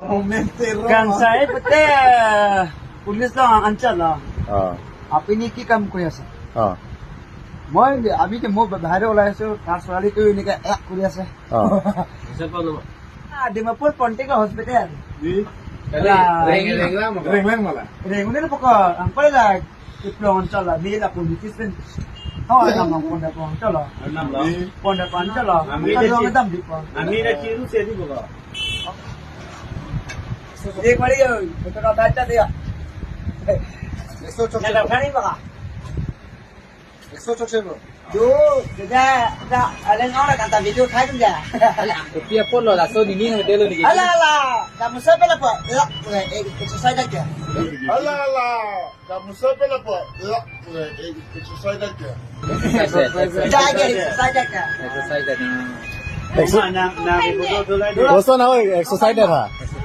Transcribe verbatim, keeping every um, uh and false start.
Kangsai pute police along anchot lo. অ', আপুনি কি কাম কৰি আছে? অ', মই, আমি যে মই বাহিৰে ওলাই আছো, তাৰ ছোৱালীটো এনেকে এক কৰি আছে। অ'। আ, ডিমাপুৰ পণ্টিকা hospital. Reng, reng lang, reng lang mala. Reng lang mala. Reng lang poko, ang pala. Iplong cholo, mi la pun di kisin. Ho, ang pon da pon cholo. Anam lo. Pon da pon cholo. Ami da chi-, dam di pon. Ami da chiru se di boga. Di pari yo, betul kata aja dia. Ekso chok. Ya, dah kali boga. Ekso chok se, bro. Yo, kita, kita, ada orang kata video khai tu ya. Tapi apa lo, langsung ini hotel lo ni. Ala, ala, kamu siapa lah, Pak? Ya, eh, exercise aja. Ala, ala. Kamu siapa lah, Pak? Ya, eh, exercise aja. Exercise, exercise. Jaga, exercise aja. Exercise aja. Exo-, Mana, na, na, na, na, na, na. Bosan apa exercise dah?